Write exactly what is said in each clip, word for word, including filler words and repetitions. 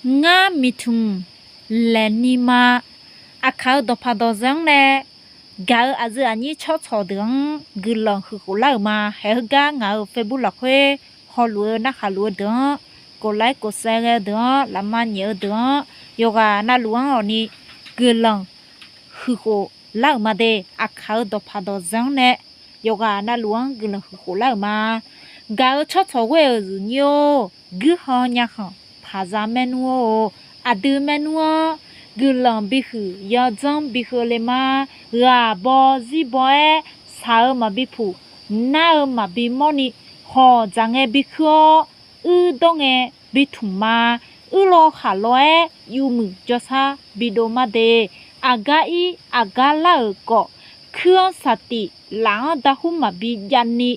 Ngar miqtmq laeqni ma. Aqkaq-euq dawqpaq dawqzae-anr nae gaq-eu aqyuif aqnyir tsawrcawq deuq-anr guiqlanq huiqkhof lar-euq ma. Haeq heugar ngaq-euq Facebook lafkhoer hawluf-eu narhaq luf-eu deuq-anr, kof laer kof saev ghae-eu deuq-anr, lafma nyaef-eu deuq-anr, yawqghaq navluf-anr awqni guiqlanq huiqkhof lar-euq ma de. Aqkaq-euq dawqpaq dawqzae-anr nae yawqghaq navluf-anr guiqlanq huiqkhof lar-euq ma. Gaq-eu tsawrcawq ghoer-euq zmqnyir-or, guirhan nyakhanq paqza maernmr-or, aqdui maernmr-anr guiqlanq bihuiq yawdzanr bikeuv le ma. Ghaq baw zir baw-aer shaq-eu maqbi puq, nar-eu maqbi mawrni, hawq dzaq ngae bikuir-awr, uir dawr ngae bitmq ma. Uir law khaq law-aer yuvmuiq jawrshar bidov ma de. Aqgar ir aqgar lar-euq khawf, kuir-anr saqtif laf-anr darhur maqbi javni,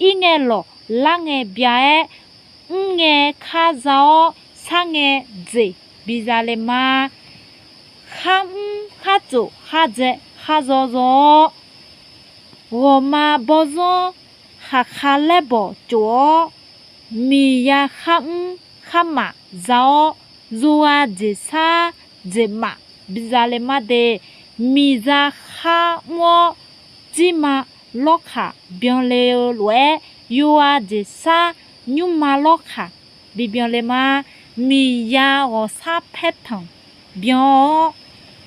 ir ngae lawq lar ngae bya-aer, mr ngae kar za-awr, sar ngae dzeq biza le ma. Kharmr khartsof khardzae kharzaw zaw-awr, ghawqma bawrzanr khaqkha laer bawq tsof-awr, miqya kharmr kharmaf za-awr, yawqghaq jeqsar jeqmaf biza le ma de. Miqya kharmr-awr, jirma lawrkaq byanle-eu lof-aer, yawqghaq jeqsar nymrma lawrkaq bibyan le ma. Miqya ghawqshar paertanq byan-awr,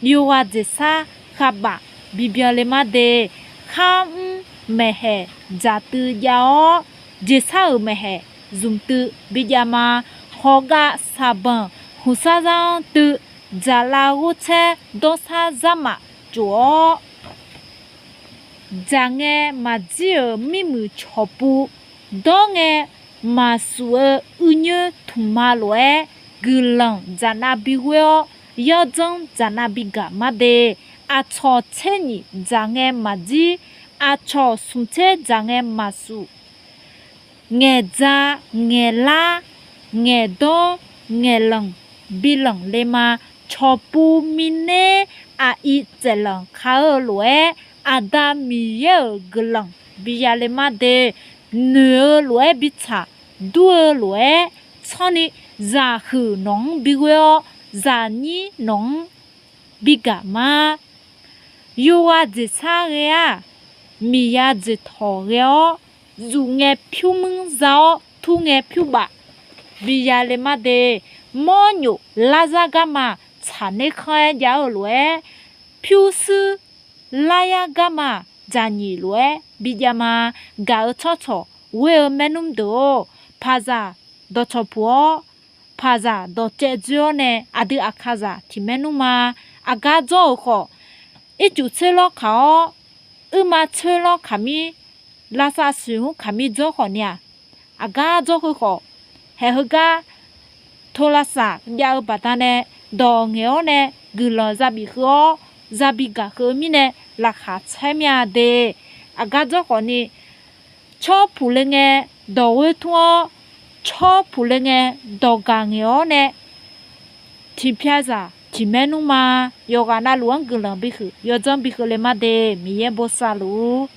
yawqghaq jeqsar khavbaf bibyan le ma de. Kharmr maeqhaeq dzaqtuiv jav-awr, jeqsar-euq maeqhaeq zmqtuiv bijav ma. Hawqgav saqbanq hmqsar zar-anr tuiv, dzaqlav ghortsaer dawrsar zarmaf tsof-awr, dzaq ngae maqjir-euq mirmuiq cawqpuv, dawr ngae maqsuf-eu uirnyoer tmqma lof-aer, guiqlanq dzaqnav bighoer-awr, yawdzanr dzaqnav bigaq ma de. Aqcawq tser nyiq dzaq ngae maqjir, aqcawq smq tser dzaq ngae maqsuf, ngaeqdza, ngaeqlar, ngaeqdawr, ngaeqlanq bilanq le ma. Cawqpuv mirnae aqir tsaeflanq ka-eu lof-aer, Aqda Miqyaer-euq guiqlanq biya le ma de. Noeq-eu lof-aer bitsaq, dur-eu lof-aer tsanr ni, zaqhuiq nawq-anr bighoer-awr, zaqnyir nawq-anr bigaq ma. Yawqghaq jeqsar ghae-aq, miqya jeqtawq ghae-awr, zuf ngae pyur muir za-awr, tur ngae pyur baf biya le ma de. Mawrnyof larzar garma tsaqner kanr-aer jav-eu lof-aer, pyurshuir laryar garma dzaqnyiq lof-aer bijav ma. Gaq-eu tsawrcawq ghoer-eu maernmr deuq-or, paqzaq dawqcawq puq-awr, paqzaq dawqcaev dzoer-awr nae aqdui aqkazaq tiq maernmr ma. Aqgar dzawr-euq khawf, ircuf tser lawr kaq-awr, uirma tser lawr kaq mir, lavsav siq mr kaq mir dzawr khawf ni-aq, aqgar dzawr heu khawf, haeq heugar to lavsav jav-eu baqdanae, dawq ngaeq-awr nae guiqlanq za bif heu-awr, za bigaq heu mirnae laqkhaq caer mya de. Aqgar dzawr khawf ni, tsawr puq le ngae dawq ghoer tmr-awr, tsawr puq le ngae dawq gaq ngaeq-awr nae, tiqpyazaq tiq maernmr ma. Yawqghaq navluf-anr guiqlanq bihuiq yawdzanr biheu le ma de. Miqyaer bosav luf-ur.